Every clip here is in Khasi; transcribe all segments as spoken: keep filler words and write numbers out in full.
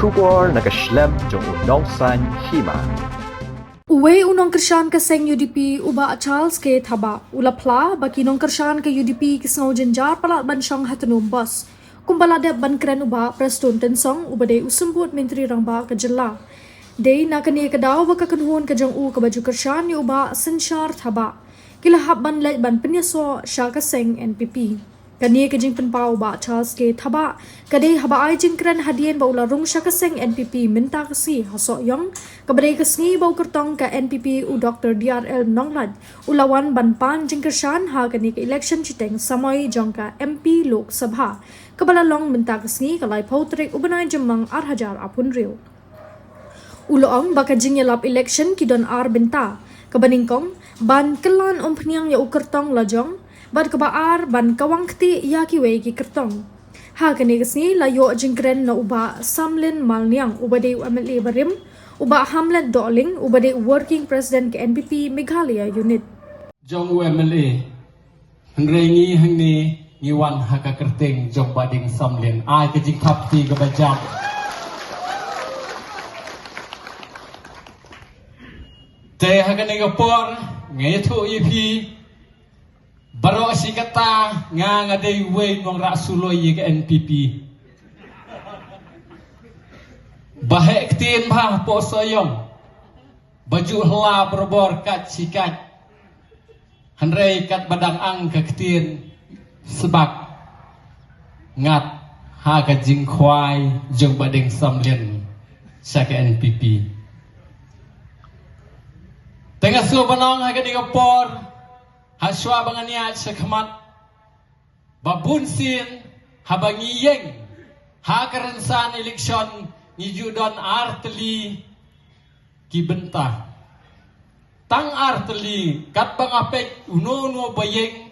Khubor na ka shlem jong u Nongsaiñ Hima. Uwei u nongkyrshan ka seng U D P u Bah Charles K Thabah u la phla ba ki nongkyrshan ka U D P ki sngew jynjar palat ban shong ha tnum bos. Kumba la dep ban kren u Bah Prestone Tynsong uba dei u symbud Myntri Rangbah ka jylla. Dei na kane ka daw ba ka kynhun ka jong u kaba ju kyrshan ïa u Bah Synshar Thabah ki la hap ban leit ban pynïasoh sha ka seng N P P. Kane ka jingpynpaw u Bah Charles K Thabah ka dei haba ai jingkren hadien ba u la rung sha ka seng N P P mynta ka sngi ha Sohiong, kaba dei ka sngi ba u kyrtong ka N P P u Doktor D R L Nonglait u la wan ban pan jingkyrshan ha kane ka election shiteng samoi jong ka M P Lok Sabha, kaba la long mynta ka sngi ka laiphew tarik u bnai Jymmang ar hajar arphew hynriew. U la ong ba ka jingïalap election ki don ar bynta. Kaba nyngkong, ban kylla umphniang ïa u kyrtong lajong, bad kaba ar, ban kawang kti ïa kiwei ki kyrtong. Ha kane ka sngi la ïoh jingkren na u Bah Samlin Malniang uba dei u M L A barim, u Bah Hamlet Dohling uba dei u Working President ka N P P Meghalaya Unit. Jong u M L A. Hynrei ngi hangne ngi wan ha ka kyrteng jong Bah Ding Samlin. Ai ka jingthap kti kaba jam. Te ha kane ka por nga ïathuh ïa phi baroh shi katta nga nga dei uwei u nongrah suloi ïa ka N P P. Ba heh ktien bha hapoh Sohiong. Ba ju hla barabor kat shi kat. Hynrei katba dang ang ka ktien sbak ngat ha ka jingkhwai jong Bah Ding Samlin sha ka N P P. Te nga sngewbha ban ong ha kane ka por, ha shuwa ba ngan ïaid sha khmat, ba bun sien haba ngi ïeng ha ka rynsan election ngi ju don ar tylli ki bynta. Tang ar tylli, katba nga peit uno uno ba ïeng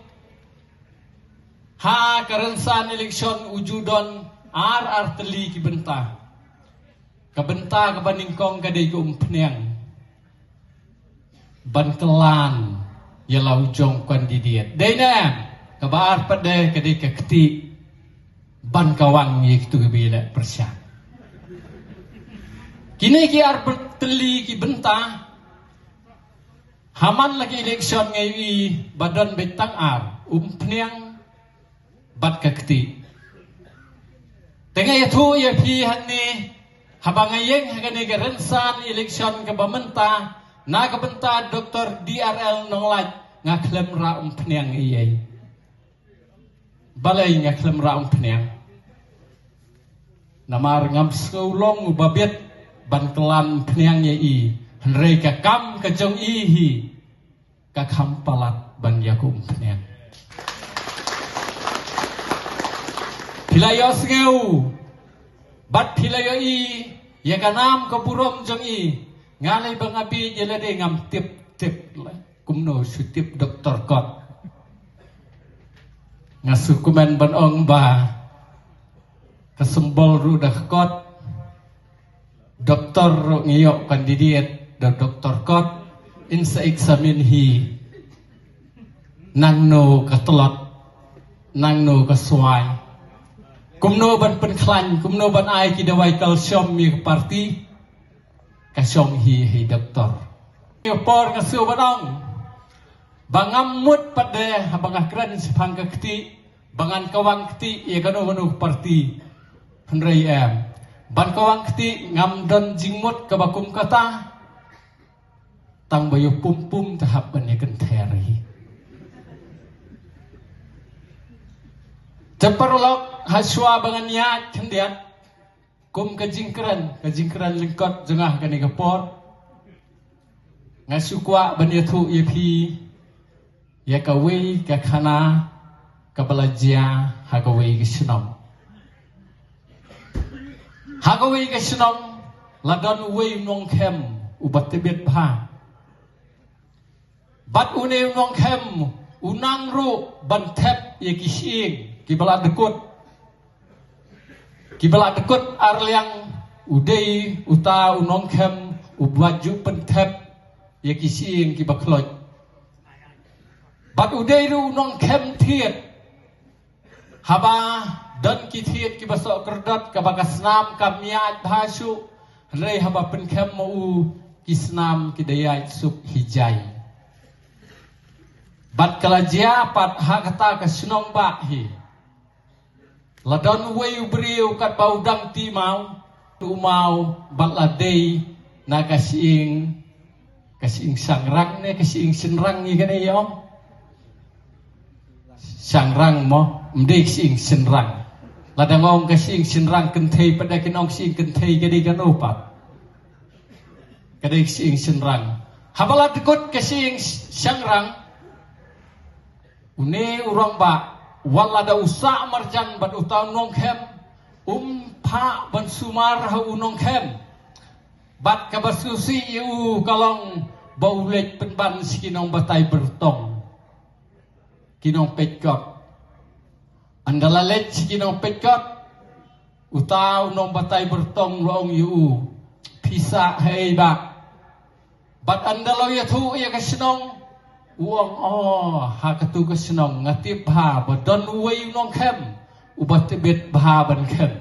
ha ka rynsan election u ju don ar ar tylli ki bynta. Ka bynta kaba nyngkong ka dei ka umphniang ban kylla ïa la u jong candidate. Dei ne, kaba ar pat de ka dei ka kti ban kawang ïa kitu kiba ïaleh pyrshah. Kine ki ar tylli ki bynta ha man la ki election nga ïohi ba don beit tang ar, umphniang bad ka kti. Te nga ïathuh ïa phi hangne, haba nga ïeng ha kane ka rynsan election kaba mynta na ka bynta Doktor D R L Nonglait, nga khlem rah umphniang ïa i. Balei nga khlem rah umphniang? Namar ngam sngew long uba bit ban kylla umphniang ïa i, hynrei ka kam ka jong i hi ka kham palat ban ïa ka umphniang. Phi la ïohsngew bad phi la ïohi ïa ka nam ka burom jong i. Nga lei ba nga bit ïa lade ngam tip tip la kumno shu tip Doktor Kot. Nga shu kmen ban ong ba ka symbol ruh da ka kot. Doktor ruh ngi ïoh candidate da doktor kot, in sa examine hi nangno ka tlot, nangno ka swai. Kumno ban pynkhlaiñ, kumno ban ai ki dawai calcium ïa ka party, ka shong hi hi doktor. Ïa por nga shu ban ong ba ngam mut pat de haba nga kren shaphang ka kti ba ngan kawang kti ïa kano kano ka party. Hynrei em, ban kawang kti ngam don jingmut kaba kum kata. Tang ba ïa pum pum te hap ban ïa kynther hi. Te paralok, ha shuwa ba ngan ïaid khyndiat kum ka jingkren, ka jingkren lyngkot jong nga ha kane ka por, nga shu kwah ban ïathuh ïa phi ïa kawei ka khana kaba la jia ha kawei ka shnong. Ha kawei ka shnong la don uwei u nongkhem uba tbit bha. Bad une u nongkhem u nang ruh ban thep ïa ki shyieng kiba la dkut. Kiba la dkut arliang, u dei uta u nongkhem uba ju pynthep ïa ki shyieng kiba khloit. Bad u dei ruh u nongkhem thied. Haba Don ki thied kiba soh kyrdot kaba ka snam kam ïaid bha shuh. Hynrei haba pynkhem ma u, ki snam ki da ïaid suk hi jai. Bad ka la jia pat ha kata ka shnong bah hi. La don uwei u briew katba u dang tih maw, u maw, bad la dei na ka shyieng, ka shyieng shangrang ne ka shyieng shynrang ngi kane ïa ong. Shangrang mo, ym dei ka shyieng shynrang. La dang ong ka shyieng shynrang kynthei pat da kin ong shyieng kynthei ka dei kano pat. Ka dei ka shyieng shynrang. Haba la dkut ka shyieng sh-, shangrang. Une u rangbah, wat la da u sah marjan bad uta u nongkhem, um phah ban sumar ha u nongkhem. Bad kaba sngewsih ïa u ka long ba u leit pynban sha ki nongbatai byrtong, ki nongpeit kot. Ynda la leit sha ki nongpeit kot, uta u nongbatai byrtong u la ong ïa u, phi sah haei bah? Bad ynda la ïathuh ïa ka shnong, u ong, oh, ha katu ka shnong nga tip bha ba don uwei u nongkhem uba tbit bha ban khem.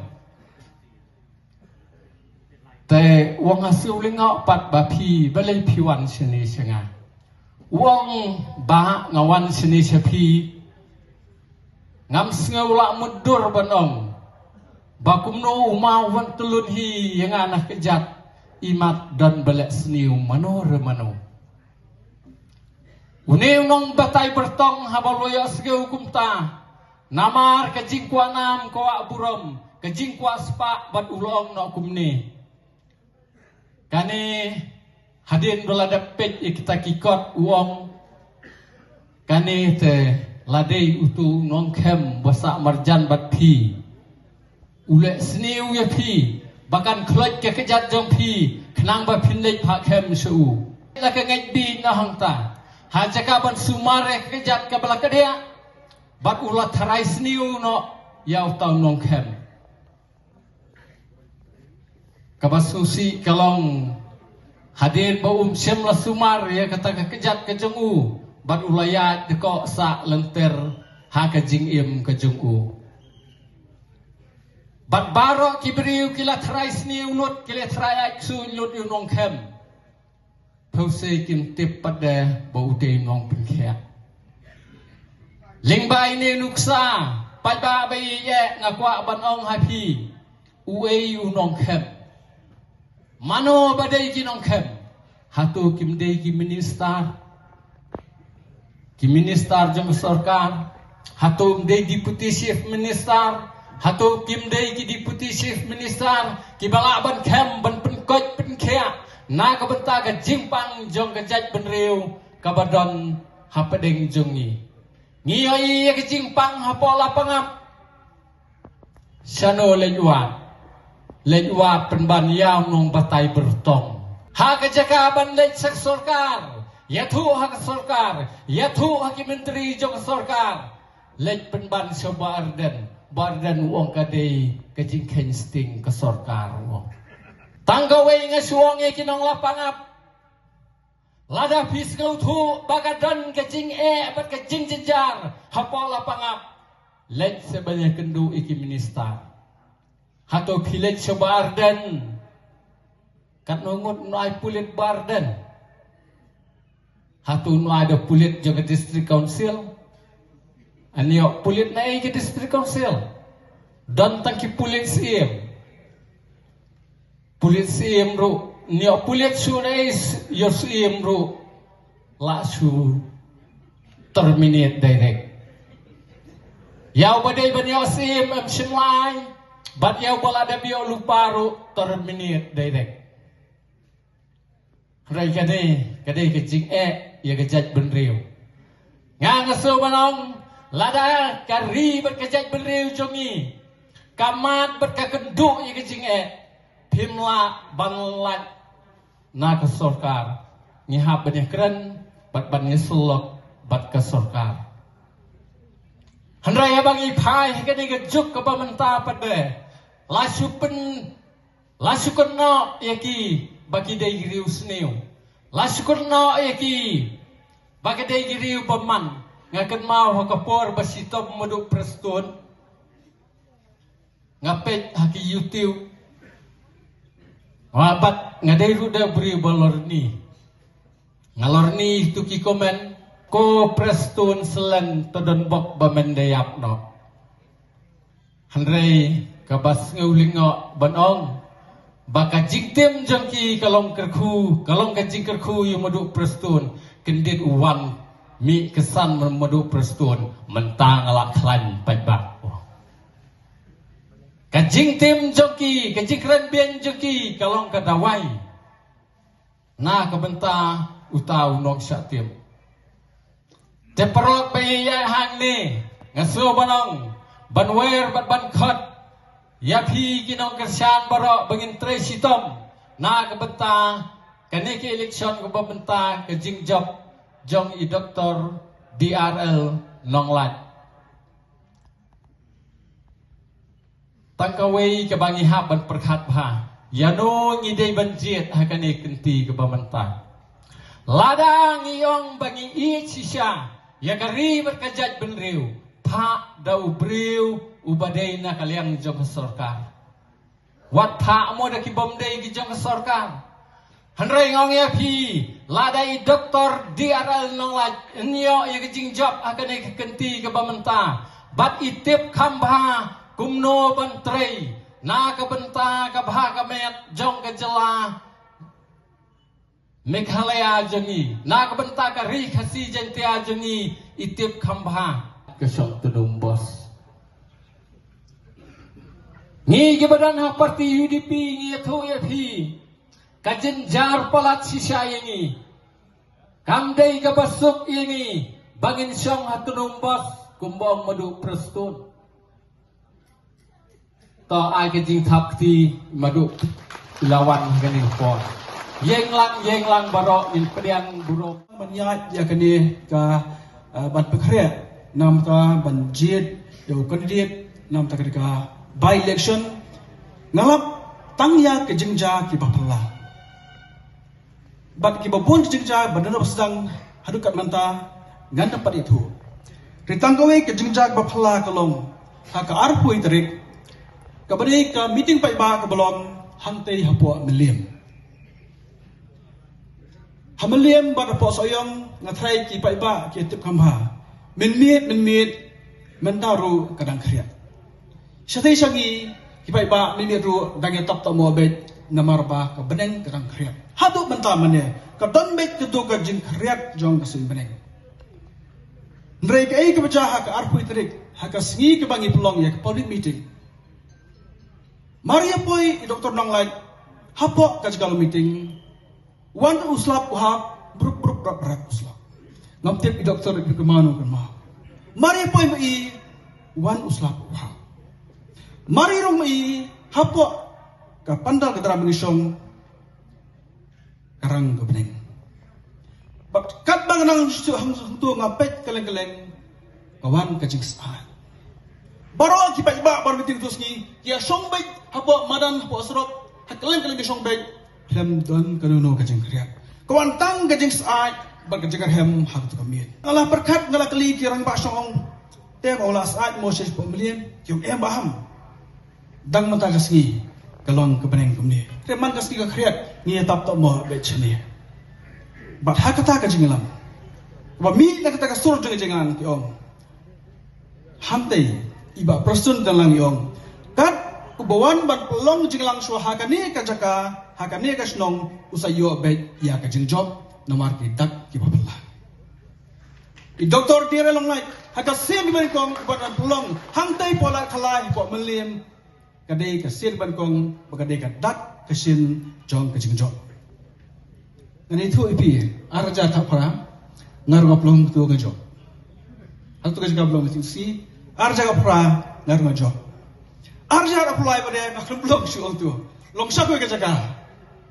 Te u ong, nga sngewlyngngoh pat ba phi, balei phi wan shane sha nga? U ong, bah, nga wan shane sha phi, ngam sngew lah mutdur ban ong ba kumno u maw u wan tylun hi ïa nga na kjat, imat don ba leh sniew mano re mano. Une u nongbatai byrtong haba u la ïohsngew kumta, namar ka jingkwah nam kwah burom, ka jingkwah spah bad u la ong noh kumne. Kane hadien ba la dep peit ïa kita ki kot u ong, kane te la dei utu u nongkhem ba sah marjan bad phi. U leh sniew ïa phi ba kan khloit ka kjat jong phi khnang ba phin leit phah khem sha u. La ka ngeit bha na hangta. Ha jaka ban sumar ïa ka kjat kaba la kdiah, bad u la tharai sniew noh ïa uta u nongkhem. Kaba sngewsih ka long, hadien ba um shym la sumar ïa kata ka kjat ka jong u, bad u la ïaid dkoh sah lynter ha ka jingim ka jong u. Bad baroh ki briew ki la tharai sniew lut, ki la tharai ai ksuid lut ïa u nongkhem. Phi sngewsih kim tip pat de ba u dei u nongpynkhiah. Lyngba ine i nuksa paidbah ba ïeit, nga kwah ban ong ha phi, uei u nongkhem? Mano ba dei ki nongkhem? Hato kim dei ki minister? Ki minister jong ka sorkar, hato ym dei Deputy Chief Minister, hato kim dei ki Deputy Chief Minister kiba lah ban khem, ban pynkoit pynkhiah na ka bynta ka jingpang jong ka jaitbynriew kaba don hapdeng jong ngi. Ngi ïohi ïa ka jingpang hapoh Lapangap. Shano leit wad? Leit wad pynban ïa u nongbatai byrtong. Ha ka jaka ban leit sha ka sorkar, ïathuh ha ka sorkar, ïathuh ha ki myntri jong ka sorkar, leit pynban sha Bah Ardent. Bah Ardent u ong ka dei ka jingkheiñ sting ka sorkar, u ong. Tang kawei nga shu ong ïa ki nong Lapangap. Lada phi sngewthuh ba ka don ka jingeh bad ka jingjynjar hapoh Lapangap, leit sha ban ïakynduh ïa ki minister. Hato phi leit sha Bah Ardent? Katno ngut u ai pulit Bah Ardent? Hato u ai da pulit jong ka District Council? Ani ïoh pulit na ei ka District Council? Don tang ki pulit siem. Pulit siem ruh, ïoh pulit shu na ei, ïoh siem ruh la shu terminate direct. Ïa uba dei ban ïoh siem em shym la ai, bad ïa uba la dep ïoh lypa ruh terminate direct. Hynrei kane ka dei ka jingeh ïa ka jaitbynriew. Nga nga sngewbha ban ong, lada ka ri bad ka jaitbynriew jong ngi ka mad bad ka kynduh ïa ka jingeh, phim lah ban lait na ka sorkar. Ngi hap ban ïakren bad ban ïasyllok bad ka sorkar. Hynrei haba ngi phai ha kane ka juk kaba mynta pat de, la shu pyn La shu kynnoh ïa ki ba ki dei ki riew sniew. La shu kynnoh ïa ki ba ki dei ki riew bymman. Nga kynmaw ha ka por ba shitom Maduh Prestone, Nga peit ha ki YouTube. Wa bat nga dei ruh da briew ba lorni. Nga lorni tu ki comment. Ko Prestone Selen to don bok ba men da ïap noh. Hynrei kaba sngew lyngngoh ban ong ba ka jingtim jong ki ka long kyrkhu, ka long ka jingkyrkhu ïa u Maduh Prestone. Kyndit u wan mih ka san Maduh Prestone, mynta nga la khlaiñ paidbah. Ka jingtim jong ki, ka jingkren biang jong ki ka long ka dawai na ka bynta uta u nongshah tim. Te paralok ba ïeit hangne, nga sngewbha ban ong, ban wer bad ban khot ïa phi ki nongkyrshan baroh ba ngin trei shitom na ka bynta kane ka election kaba mynta, ka jingjop jong i Doktor D R L Nonglait. Tang kawei kaba ngi hap ban pyrkhat bha, ïano ngi dei ban jied ha kane ka kynti kaba mynta. Lada ngi ong ba ngi ïeit shisha ïa ka ri bad ka jaitbynriew, phah da u briew uba dei na ka liang jong ka sorkar. Wat phah mo da ki bym dei ki jong ka sorkar. Hynrei nga ong ïa phi, lada i Doktor D R L Nonglait yn ïoh ïa ka jingjop ha kane ka kynti kaba mynta, bad i tip kham bha kumno ban trei na ka bynta ka bha ka miat jong ka jylla Meghalaya jong ngi, na ka bynta ka Ri Khasi Jaiñtia jong ngi, i tip kham bha. Ka shong tnum bos. Ngi kiba don ha party U D P ngi ïathuh ïa phi, ka jynjar palat shisha ïa ngi. Kam dei kaba suk ïa ngi ba ngin shong ha tnum bos kumba ong Maduh Prestone. To ai ka jingthap kti Maduh, i la wan ha kane ka por. Ïeng lang, ïeng lang baroh, ngin pdiang burom. Ban ïaid ïa kane ka, eh, ban pynkhreh namar ka ban jied ïa u candidate namar ka by election. Nga lap tang ïa ka jingjia kiba phylla. Bad kiba bun ki jingjia ba don ba sdang haduh kat mynta ngan da pat ïathuh. Te tang kawei ka jingjia kaba phylla ka long ha ka arphew tarik, kaba dei ka meeting paidbah kaba long hangtei hapoh Mylliem. Ha Mylliem bad hapoh Sohiong nga tharai ki paidbah ki tip kham bha. Mynmiet, mynmiet, mynta ruh ka dang khriat. Shatei sha ngi ki paidbah mynmiet ruh dang ïa tap tap mo beit namar ba ka bneng ka dang khriat. Haduh mynta mynne ka don beit ka duk ka jingkhriat jong ka suiñ bneng. Hynrei kaei kaba jia ha ka arphew tarik, ha ka sngi kaba ngi pynlong ïa ka public meeting, mar ïa poi i Doktor Nonglait hapoh ka jaka long meeting, wan u slap u hap, brup, brup, rap, rap u slap. Ngam tip i doktor i kynmaw, u kynmaw. Mar ïa poi ma i, wan u slap u hap. Mar ïa rung ma i hapoh ka pandal ka dara mynshong ka rang ka bneng. Bad katba nga nang shu hang, hangto nga peit kylleng kylleng, ka wan ka jingsyaid. Baroh ki paidbah baroh ki tieng tu sngi ki ïa shong beit hapoh madan, hapoh surok, ha kylleng kylleng ki shong beit. Khlem don kano kano ka jingkhriat. Ka wan tang ka jingsyaid bad ka jingrhem ha kato ka miet. Nga la pyrkhat, nga la kylli ki rangbah shong, te ba u la syaid mo sha Mylliem, ki ong em bah em. Dang mynta ka sngi ka long ka bneng kumne. Te man ka sngi ka khriat, ngi ïa tap tap mo beit shane. Bad ha kata ka jingïalam, ba mih na kata ka sur jong ka jingïalang, ki ong, hangtei i Bah Prestone Tynsong i ong, kat uba wan ban pynlong jingïalang shuwa ha kane ka jaka, ha kane ka shnong, u sa ïoh beit ïa ka jingjop namar ki dak kiba phylla. I Doktor D R L Nonglait, ha ka sien ba nyngkong uba wan pynlong hangtei hapoh Laitkhalai, hapoh Mylliem, ka dei ka sien ba nyngkong ba ka dei ka dak ka shin jong ka jingjop. Ngan ïathuh ïa phi, ar hajar khatphra nga ruh nga pynlong tu nga jop. Hato ka jaka pynlong tu si, ar hajar khatphra nga ruh nga jop. Ar hajar khatlai pat nga khlem pynlong shuh tu. Long sha kawei ka jaka,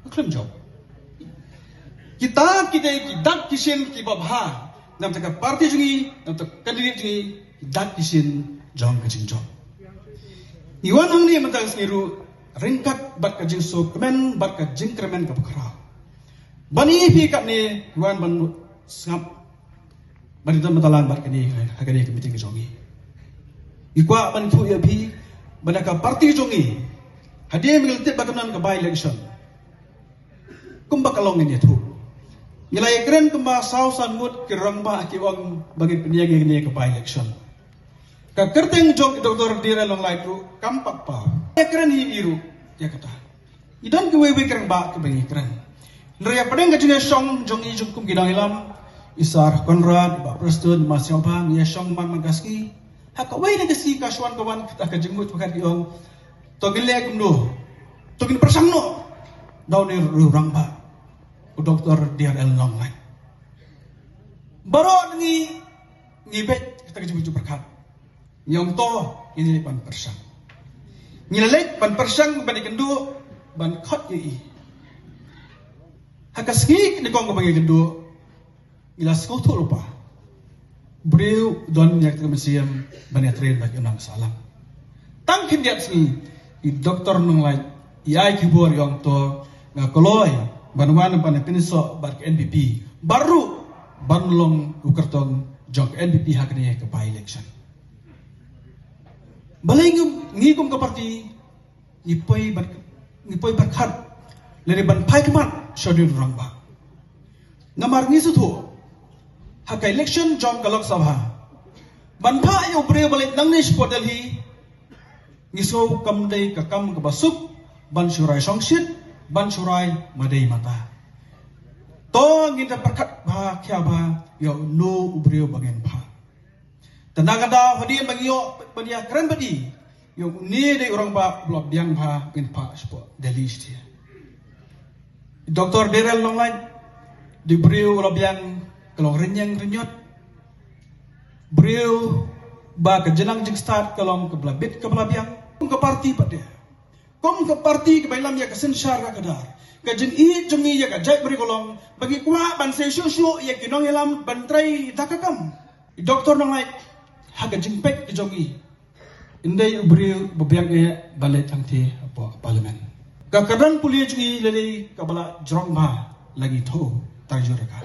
nga khlem jop. Kita ki dei ki dak ki shin kiba bha. Namar ka party jong ngi, namar ka candidate jong ngi, ki dak ki shin jong ka jingjop. Ngi wan hangne mynta ka sngi ruh ryngkat bad ka jingsngewkmen bad ka jingkyrmen kaba khraw. Ban ïa phi katne, ngi wan ban sngap, ban ïa don bynta lang bad kane, ha kane ka meeting ka jong ngi. Ngi kwah ban ïathuh ïa phi, Ba na ka party jong ngi, hadien ba ngi la tip ba kan don ka by-election, kumba ka long ngin ïathuh. Ngi la ïakren kumba saw san ngut ki rangbah ki ong ba ngin pynïeng ïa kane ka by-election. Ka kyrteng jong i Doctor D R L Nonglait ruh kam pat paw. Ïakren hi i ruh ïa kata. Ngi don kiwei kiwei ki rangbah kiba ngi kren. Hynrei hapdeng ka jingïashong jong ngi jong kum ki nongïalam, i Sir Conrad, i Bah Prestone, i Ma Siaw Bha, ngi ïashong man man ka sngi. Ha kawei na ka sngi ka shu wan ka wan kata ka jingmut ba ki ong, to ngin leh kumno? To ngin pyrshang noh da une u rangbah, u Doctor D R L Nonglait. Baroh ngi, ngi beit kata ka jingmut jingpyrkhat. Ngi ong to, ngi leit ban pyrshang. Ngi la leit ban pyrshang, ban ïakynduh, ban khot ïa i. Ha ka sngi kane kong kaba ngi ïakynduh, ngi la sngewthuh lypa. Briew don ïa ka mynsiem ban ïatrei bad ki nongïalam. Tang khyndiat sngi, i Doctor Nonglait i ai khubor, i ong to nga kloi ban wan ban pynïasoh bad ka N P P, bad ruh ban long u kyrtong jong ka N P P ha kane ka by-election. Balei ngi, ngi kum ka party ngi poi bad, ngi poi bad khat lane ban phai khmat sha une u rangbah? Namar ngi sngewthuh ha ka election jong ka Lok Sabha, ban phah ïa u briew ba leit nangne shapoh Delhi, ngi sngew kam dei ka kam kaba suk ban shu rai shongshit, ban shu rai madei mata. To ngin da pyrkhat bha khia bha ïa uno u briew ba ngin phah. Te na ka daw hadien ba ngi ïoh ban ïakren bad i, ïoh une dei u rangbah uba la biang bha ban phah shapoh Delhi shatei. Doctor D R L Nonglait dei briew uba la biang ka long rynïeng rynñiot. Briew ba ka jingnang jingstad ka long kaba la bit kaba la biang. Kum ka party pat de, kum ka party kaba ïalam ïa ka synshar ka kdar, ka jingïeit jong ngi ïa ka jaitbynriew ka long ba ngi kwah ban sei shuh shuh ïa ki nongïalam ban trei da ka kam. I Doctor Nonglait, ha ka jingpeit ka jong ngi, ym dei u briew ba biang eh ban leit hangtei hapoh Parliament. Ka kyrdan pule jong ngi la dei kaba la jrong bha, la ngi thew tang jur ka.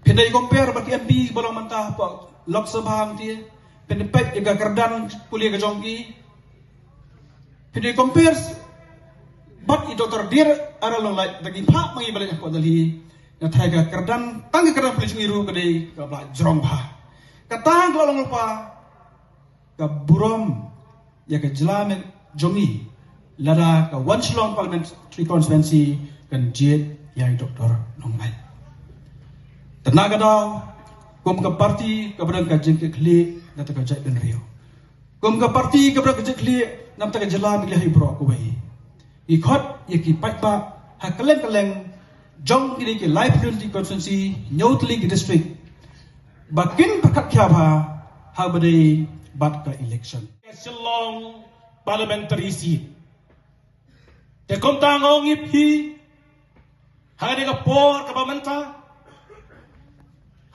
Phin dei compare bad ki M P ba long mynta hapoh Lok Sabha hangtei, phin dei peit ïa ka kyrdan pule ka jong ki. Phin dei compare bad i Doctor D R L Nonglait, da ngi phah ma ngi ba leit hapoh Delhi, nga tharai ka kyrdan, tang ka kyrdan pule jong ngi ruh ka dei kaba la jrong bha. Kata ka la long lypa ka burom ïa ka jylla jong ngi, lada ka One Shillong Parliamentary Constituency kan jied ïa i Doctor Nonglait. Te na ka daw, kum ka party kaba don ka jingkitkhlieh na ka bynta ka jaitbynriew, kum ka party kaba don ka jingkitkhlieh na ka bynta ka jylla bad ka ri baroh kawei, ngi khot ïa ki paidbah ha kylleng kylleng jong kine ki laiphew tylli ki constituency, hynñiew tylli ki district, ba kin pyrkhat khia bha ha kaba dei bad ka election. Ka Shillong Parliamentary Seat. Te kumta nga ong ïa phi, ha kane ka por kaba mynta,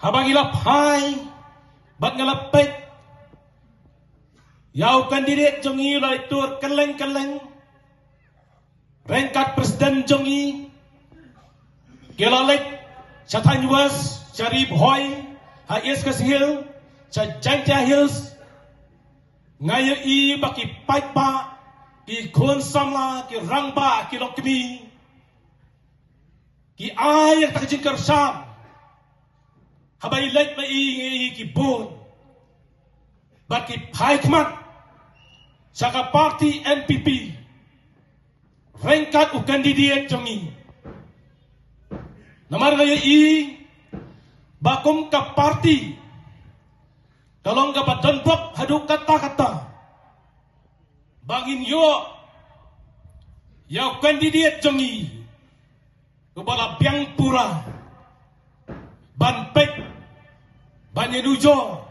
haba ngi la phai bad ngi la peit ïa u candidate jong ngi u la leit tour kylleng kylleng, ryngkat president jong ngi, ki la leit sha thaiñ West, sha Ri Bhoi, ha East Khasi Hills, sha Jaintia Hills. Nga ïohi ba ki paidbah, ki khun samla, ki rangbah, ki longkmie, ki ai ïa kata ka jingkyrshan. Haba i leit ma i, i, i ki bun, bad ki phai khmat sha ka party N P P ryngkat u candidate jong ngi. Namar nga ïohi ba kum ka party, ka long kaba don bok haduh katta katta ba ngin ïoh ïa u candidate jong ngi uba la biang pura ban peit, ban ïanujor,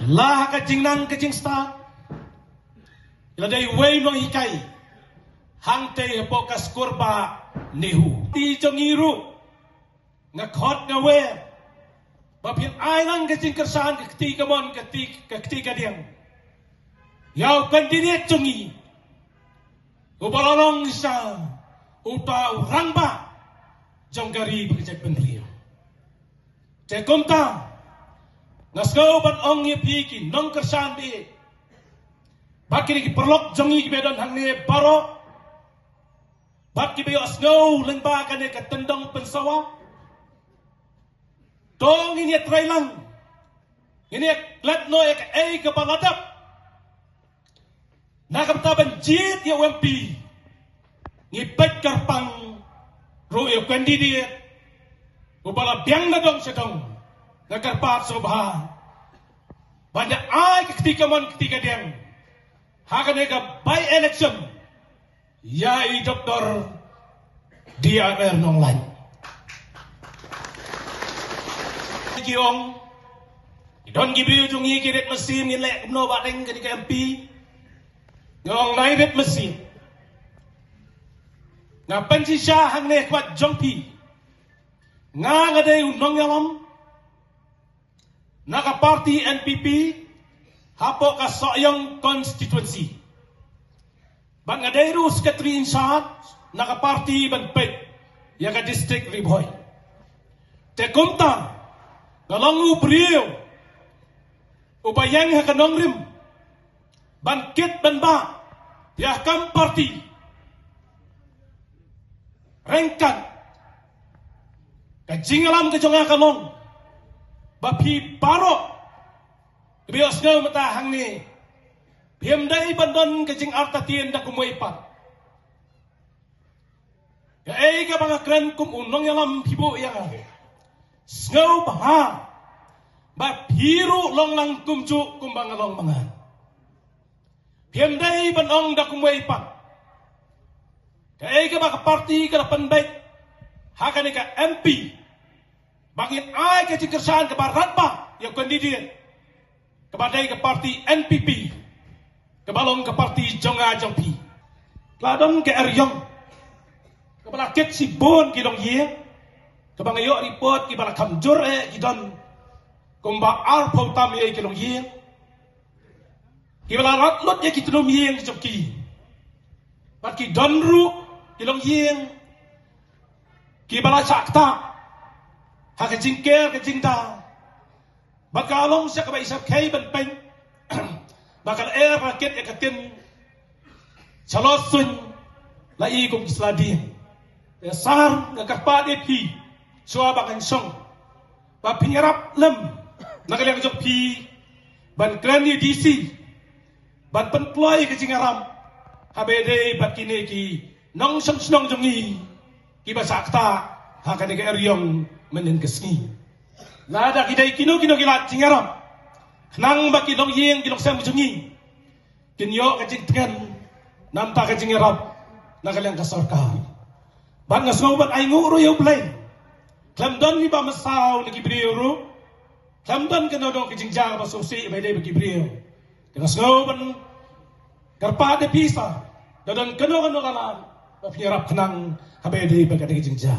la ha ka jingnang ka jingstad, la dei uwei u nonghikai hangtei hapoh ka skur bah NEHU. Te jong ngi ruh, nga khot nga wer ba phin ai lang ka jingkyrshan, ka kti kamon, ka kti, ka kti kadiang ïa u candidate jong ngi uba la long shisha uta u rangbah jong ka ri bad ka jaitbynriew. Te kumta, Nga sngew ban ong ïa phi ki nongkyrshan bad kine ki paralok jong ngi kiba don hangne baroh, bad kiba ïohsngew lyngba kane ka tyndong pynsawa. To ngin ïa trei lang, ngin ïa klet noh ïa kaei kaba la dep. Na ka bynta ban jied ïa u M P, ngi peit kyrpang ruh ïa u candidate uba la biang na dong sha dong. Nga kyrpad sngewbha ban ïa ai ka kti kamon kti kadiang ha kane ka by election ïa i Doctor D R R Nonglait. Ki ong, ki don ki briew jong ngi ki rit mynsiem, ngin leh kumno ba deng kane ka M P. Nga ong, nai rit mynsiem. Nga pynshisha hangne khmat jong phi, nga nga dei u nongïalam na ka party N P P hapoh ka Sohiong constituency. Bad nga dei ruh secretary in charge na ka party ban peit ïa ka district Ri Bhoi. Te kumta nga long u briew uba ïeng ha ka nongrim ban kit ban bah ïa ka kam party. Ryngkat ka jingïalam ka jong nga ka long ba phi baroh kiba ïohsngew mynta hangne, phim dei ban don ka jingartatien da kumwei pat. Kaei kaba nga kren kum u nongïalam, phi buh ïa nga, sngewbha ba phi ruh long lang kumjuh kumba nga long ma nga. Phim dei ban ong da kumwei pat. Kaei kaba ka party ka la pynbeit ha kane ka M P, ba ngin ai ka jingkyrshan kaba radbah ïa u candidate kaba dei ka party N P P, kaba long ka party jong nga jong phi. La don ka eriong kaba la kit shibun ki longïing, kaba nga ïoh report kiba la kham jur eh ki don kumba arphew tam ïa ki longïing kiba la rat lut ïa ki tnum ïing jong ki. Bad ki don ruh ki longïing kiba la shah ktah ha ka jingker ka jingda. Bad ka long sha kaba i shyrkhei ban pyn ba ka lyer ka kit ïa ka ktien shalor suiñ la i kum ki sla dieng. Te sar nga kyrpad ïa phi shuwa ba ngan shong ba phin ïarap lem na ka liang jong phi ban kren ïa D C ban pynkloi ka jingïarap haba ïadei bad kine ki nongshong shnong jong ngi kiba shah ktah ha kane ka eriong mynhynnin ka sngi. Lada ki dei kino kino ki lad jingïarap khnang ba ki longïing ki longsem jong ngi kin ïoh ka jingtngen namar ka jingïarap na ka liang ka sorkar. Bad nga sngew ban ainguh ruh ïa U Blei, khlem don kiba mynsaw na ki briew ruh, khlem don kano kano ka jingjia ba sngewsih ba ïadei bad ki briew. Te nga sngew ban kyrpad ïa phi sa, lada don kano kano ka lad ba phin ïarap khnang haba ïadei bad kata ka jingjia.